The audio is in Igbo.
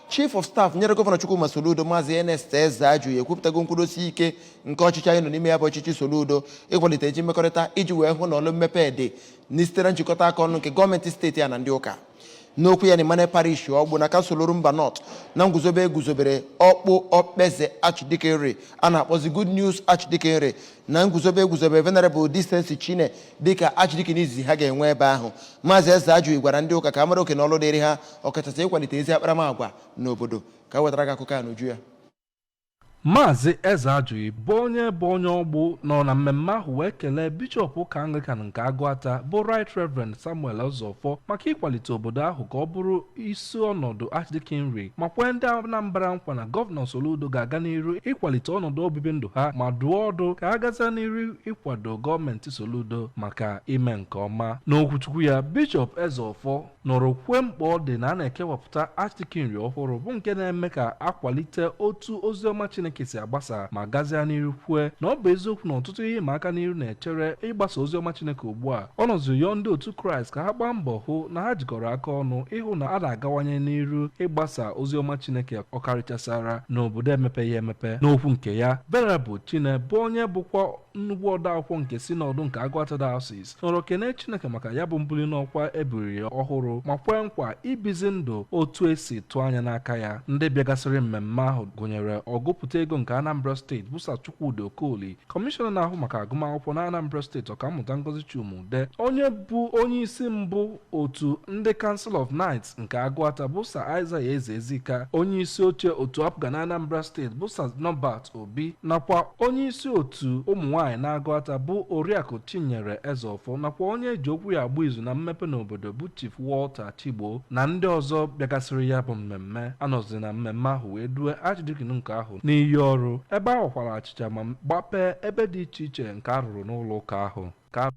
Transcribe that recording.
Chief of Staff nyere Gọvanọ Chukwuma Soludo, Maazị Ernest Ezeajughi, ekwupụtago nkwudosi ike nke ọchịchị anyị nọ n'ime ya, bụ ọchịchị Soludo, ịkwalite ezi mmekọrịta iji wee hụ na ọlụ mmepe dị na site na njikọta aka ọnụ nke gọọmenti steeti a na ndị ụka. N'okwu ya na Emmanuel Parish Ọgbụ na kansụl Orumba North, na nguzobe eguzobere ọkpụ okpeze Archdeaconry a na-akpọzi Good News Archdeaconry, na nguzobe eguzobere Venerable Decency Chine dịka Archdeacon izizi ha ga-enwe ebe ahụ, Maazị Ezeajughi gwara ndị ụka ka a mara oke na ọlụ dịrị ha, ọkachasị ịkwalite ezi akparamagwa n'obodo. Ka wetara gị akụkọ a n'uju ya. Maazị Ezeajughi bụ onye ọgbụ nọ na mmemme ahụ wee kelee bishọp ụka Anglican nke Agụata, bụ Right Reverend Samuel Ọzọfọ, maka ịkwalite obodo ahụ ka ọ bụrụ isi ọnọdụ Archdeaconry, ma kwee ndị Anambra nkwa na Gọvanọ Soludo ga-aga n'iru ịkwalite ọnọdụ obibi ndụ ha, ma dụọ ọdụ ka ha gazie n'iru ịkwado gọọmenti Soludo maka ime nke ọma. N'okwuchukwu ya, Bishọp Ezeọfọ nọrọ kwue mkpa ọ dị na a na-ekewapụta Archdeaconry ọhụrụ, bụ nke na-eme ka akwalite otu oziọma Chineke si agbasa, ma gazie n'iru kwue na ọ bụ eziokwu na ọtụtụ ihe ịma aka n'iru na-echere ịgbasa oziọma Chineke ugbu a. Ọ nọziri yọọ ndị otu Kraịst ka ha gbaa mbọ hụ na ha jikọrọ aka ọnụ ịhụ na a na-agawanye n'iru ịgbasa oziọma Chineke, ọkarịchasara n'obodo emepeghị emepe. N'okwu nke ya, Venerable Chine, bụ onye bụkwa nnukwu odeakwụkwọ nke Synod nke Agụata Diocese, nọrọ kene Chineke maka ya bụ mbuli n'ọkwa ebiri ya ọhụrụ, ma kwee nkwa ibizi ndụ otu esi tụọ anya n'aka ya. Ndị bịagasịrị mmemme ahụ gụnyere ọgụpụta ego nke Anambra Steeti, bụ Sir Chukwudi Okoli, kọmishọna na-ahụ maka agụmakwụkwọ na Anambra Steeti, Ọkammụta Ngozi Chuma-Udeh, onye bụ onye isi mbụ otu ndị Council of Knights nke Agụata, bụ Sir Isaiah Eze Ezika, onye isi oche otu APGA na Anambra Steeti, bụ Sir Norbert Obi, nakwa onye isi otu ụmụ nwaanyị na-Agụata, bụ Oriakụ Chinyere Ezeọfọ, nakwa onye eji okwu ya agba izu na mmepe n'obodo, bụ Chief Walter Chigbo, na ndị ọzọ bịagasịrị ya bụ mmemme. Anọzi na mmemme ahụ wee due Archdeacon nke ahụ n'iyi ọrụ, ebe a wakwara achịcha ma gbapee ebe dị iche iche nke a rụrụ n'ụlọ ụka ahụ ka